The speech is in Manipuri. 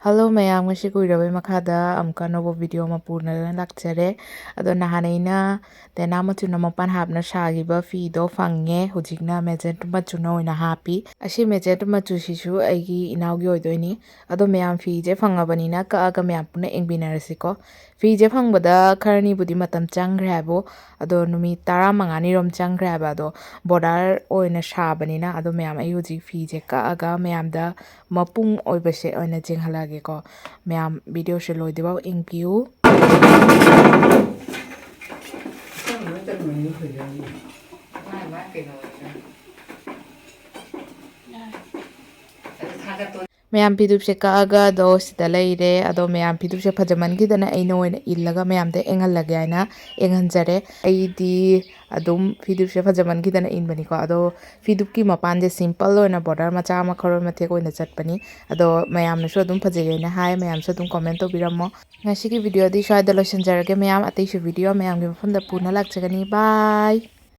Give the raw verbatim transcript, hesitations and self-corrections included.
ꯍꯜꯂꯣ ꯃꯌꯥꯝ, ꯉꯁꯤ ꯀꯨꯏꯔꯕꯩ ꯃꯈꯥꯗ ꯑꯃꯨꯛꯀ ꯑꯅꯧꯕ ꯚꯤꯗꯤꯑꯣ ꯑꯃ ꯄꯨꯅꯗꯨꯅ ꯂꯥꯛꯆꯔꯦ꯫ ꯑꯗꯣ ꯅꯍꯥꯟ ꯑꯩꯅ ꯗꯦꯅꯥ ꯃꯆꯨꯅ ꯃꯄꯥꯟ ꯍꯥꯞꯅ ꯁꯥꯈꯤꯕ ꯐꯤꯗꯣ ꯐꯪꯉꯦ꯫ ꯍꯧꯖꯤꯛꯅ ꯃꯦꯖꯦꯟꯇ ꯃꯆꯨꯅ ꯑꯣꯏꯅ ꯍꯥꯞꯄꯤ꯫ ꯑꯁꯤ ꯃꯦꯖꯦꯟꯇ ꯃꯆꯨꯁꯤꯁꯨ ꯑꯩꯒꯤ ꯏꯅꯥꯎꯒꯤ ꯑꯣꯏꯗꯣꯏꯅꯤ꯫ ꯑꯗꯣ ꯃꯌꯥꯝ, ꯐꯤꯁꯦ ꯐꯪꯉꯕꯅꯤꯅ ꯀꯛꯑꯒ ꯃꯌꯥꯝ ꯄꯨꯟꯅ ꯌꯦꯡꯃꯤꯟꯅꯔꯁꯤꯀꯣ꯫ ꯐꯤꯁꯦ ꯐꯪꯕꯗ ꯈꯔ ꯑꯅꯤꯕꯨꯗꯤ ꯃꯇꯝ ꯆꯪꯈ꯭ꯔꯦ ꯍꯥꯏꯕꯨ, ꯑꯗꯣ ꯅꯨꯃꯤꯠ ꯇꯔꯥꯃꯉꯥꯅꯤꯔꯣꯝ ꯆꯪꯈ꯭ꯔꯦ ꯍꯥꯏꯕ꯫ ꯑꯗꯣ ꯕꯣꯔꯗꯔ ꯑꯣꯏꯅ ꯁꯥꯕꯅꯤꯅ꯫ ꯑꯗꯣ ꯃꯌꯥꯝ, ꯑꯩ ꯍꯧꯖꯤꯛ ꯐꯤꯁꯦ ꯀꯛꯑꯒ ꯃꯌꯥꯝꯗ ꯃꯄꯨꯡ ꯑꯣꯏꯕꯁꯦ ꯑꯣꯏꯅ ꯆꯦꯟꯍꯜꯂꯛꯑꯒꯦꯀꯣ꯫ ꯃꯌꯥꯝ, ꯚꯤꯗꯤꯑꯣꯁꯦ ꯂꯣꯏꯗ꯭ꯔꯤꯐꯥꯎ ꯌꯦꯡꯕꯤꯌꯨ꯫ ꯃꯌꯥꯝ, ꯐꯤꯗꯨꯞꯁꯦ ꯀꯛꯑꯒ ꯑꯗꯣ ꯁꯤꯗ ꯂꯩꯔꯦ꯫ ꯑꯗꯣ ꯃꯌꯥꯝ, ꯐꯤꯗꯨꯞꯁꯦ ꯐꯖꯃꯟꯈꯤꯗꯅ ꯑꯩꯅ ꯑꯣꯏꯅ ꯏꯜꯂꯒ ꯃꯌꯥꯝꯗ ꯌꯦꯡꯍꯜꯂꯒꯦ ꯍꯥꯏꯅ ꯌꯦꯡꯍꯟꯖꯔꯦ꯫ ꯑꯩꯗꯤ ꯑꯗꯨꯝ ꯐꯤꯗꯨꯞꯁꯦ ꯐꯖꯃꯟꯈꯤꯗꯅ ꯏꯟꯕꯅꯤꯀꯣ꯫ ꯑꯗꯣ ꯐꯤꯗꯨꯞꯀꯤ ꯃꯄꯥꯟꯁꯦ ꯁꯤꯝꯄꯜ ꯑꯣꯏꯅ ꯕꯣꯔꯗꯔ ꯃꯆꯥ ꯑꯃ ꯈꯔꯣꯏ ꯃꯊꯦꯛ ꯑꯣꯏꯅ ꯆꯠꯄꯅꯤ꯫ ꯑꯗꯣ ꯃꯌꯥꯝꯅꯁꯨ ꯑꯗꯨꯝ ꯐꯖꯩ ꯍꯥꯏꯅ ꯍꯥꯏ, ꯃꯌꯥꯝꯁꯨ ꯑꯗꯨꯝ ꯀꯣꯃꯦꯟ ꯇꯧꯕꯤꯔꯝꯃꯣ꯫ ꯉꯁꯤꯒꯤ ꯚꯤꯗꯤꯑꯣꯗꯤ ꯁ꯭ꯋꯥꯏꯗ ꯂꯣꯏꯁꯤꯟꯖꯔꯒꯦ ꯃꯌꯥꯝ, ꯑꯇꯩꯁꯨ ꯚꯤꯗꯤꯑꯣ ꯃꯌꯥꯝꯒꯤ ꯃꯐꯝꯗ ꯄꯨꯅ ꯂꯥꯛꯆꯒꯅꯤ꯫ ꯕꯥꯏ꯫